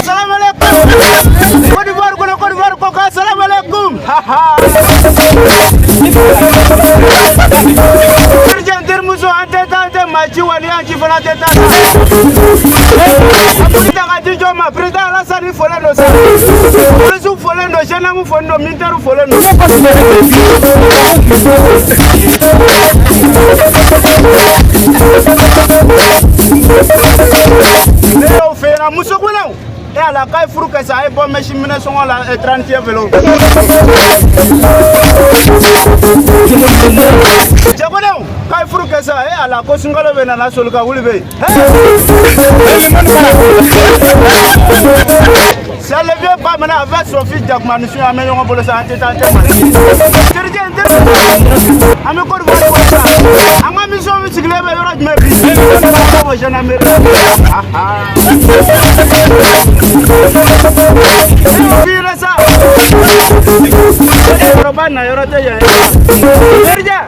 Salam alaikum. Côte d'Ivoire kɔnɔ, Côte d'Ivoire ko kan, salam alaikum. Terikɛ, n terimuso, an tɛ taa, an tɛ maa ci wa, n'i y'an ci fana, an tɛ taa. A foli ta ka di jɔn ma? Président Alassane folen don sa, polisiw folen don, gendarme folen don, militaire folen don. Ne y'o fɛ yen, muso kɔnɔw e ala k'a ye furu kɛ sa, a ye bɔ mɛsi minɛ sɔngɔ la 31 vélo. Cɛkɔnɛw k'a ye furu kɛ sa, e ala ko sunkalo bɛ nana soli ka wuli bɛ yen. C'est le vieux Bamana avec son fils Jakuma Nissu, an bɛ ɲɔgɔn bolo sa, an tɛ taa, an tɛ mali. Terikɛ, n terimuso, an bɛ Côte d'Ivoire kɔnɔ sa, an ka mission sigilen bɛ yɔrɔ jumɛn bi? Ko gendarmerie la. Fira sa. Cɛkɔrɔba na yɔrɔ tɛ yan ye. Terikɛ,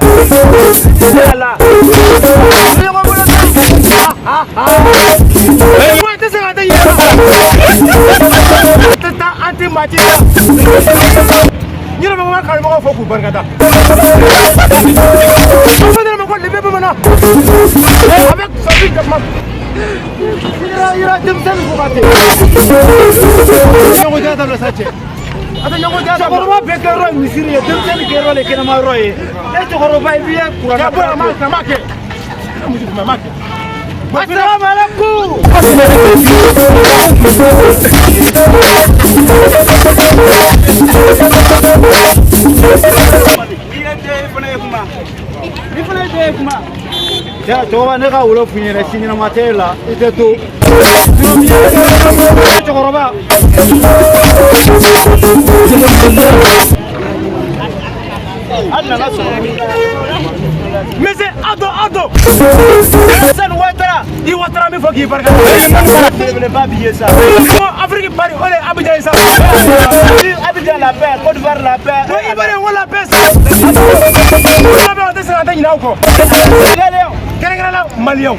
ala. Ɲɔgɔn bolo sa. Wa tɛ se ka tɛ yɛlɛ. Tɛ taa, an tɛ maa ci sa. N yɛrɛ bɛ n ka karamɔgɔ fo k'u barikada. A fɔ ne ma ko lebe bamanan. Avec son fils Jakuma. Yira denmisɛnnin fo ka ten. Ɲɔgɔn diya dabila sa cɛ. A tɛ ɲɔgɔn diya dabila. Cɛkɔrɔba bɛɛ kɛ yɔrɔ ye misiri ye, denmisɛnnin kɛ yɔrɔ de kɛnɛma yɔrɔ ye. E cɛkɔrɔba, i b'i ye kuranɛ. Ka bɔ yan, a ma kɛ. Muso a ma kɛ. Assalamu alaikum. I ye den ye fana ye kuma. Ni fana ye den ye kuma. Cɛkɔrɔba, ne ka wolo f'i ɲɛna, si ɲɛnama tɛ e la, i tɛ to. Cɛkɔrɔba. A nana sɔrɔ. Monsieur Ado Ado. Alassane Ouattara. I Ouattara min fɔ k'i barika. Belebeleba b'i ye sa. Ko Afrique Paris, o de ye Abidjan ye sa. Abidjan la paix, Côte d'Ivoire la paix. Ko Ivoirien ko la paix sa. La paix, o tɛ se ka tɛ ɲinɛ aw kɔ. Kɛrɛnkɛrɛnnenya la Maliyɛnw.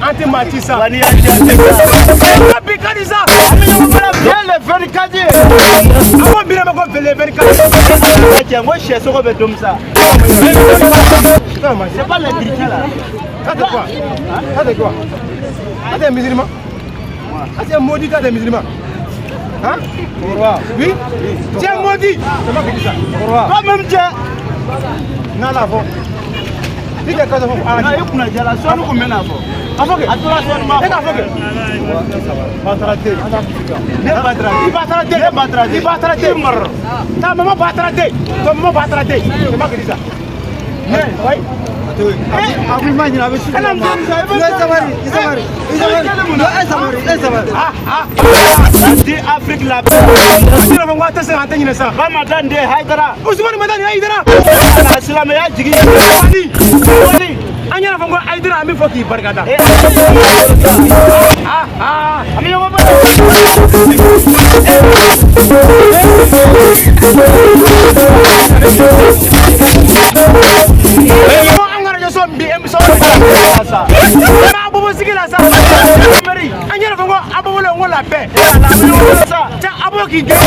An tɛ maa ci sa. Wa n'i y'a ci, an tɛ taa. Ko bi ka di sa. Bien le 24 ye. A ko bi ma ko le 24. Cɛ, n ko sɛ sogo bɛ domu sa. C'est pas les chrétiens là. Ça c'est quoi? Ça c'est quoi? Ça c'est musulman? Ça c'est maudit, ça c'est musulman. Hein? Oui? Tu es maudit. C'est moi qui dis ça. Toi-même cɛ. N'a la fɔ. Ni tɛ kasa fɔ. Non, i kunna jala, sɔɔni kun bɛ na fɔ. A fɔ kɛ. A tora sɔɔni ma. E k'a fɔ kɛ. Batara den. Ne Batara. I Batara den. Ne Batara den. I Batara den. Ta maman Batara den. Ton maman Batara den. C'est moi qui dis ça. Oui. A ko i ma ɲinɛ, a bɛ su. Kana muso sa, i bɛ Sabari, i sabari, i sabari, e sabari, e sabari. Di Afrique la paix. N yɛrɛ fɔ ko a tɛ se k'an tɛ ɲinɛ sa. Bamadan den Haidara. Ousmane Madani Haidara. Na silamɛya jigi. Wali. Wali. An yɛrɛ fɔ ko Haidara, an bɛ fɔ k'i barikada. An bɛ ɲɔgɔn bolo. Ko an kana jɔ so bi émission Sa. An b'a bɔ sigi la sa. An yɛrɛ fɔ ko a bɔ ko la paix. Sa. Cɛ, a b'o k'i gɛn.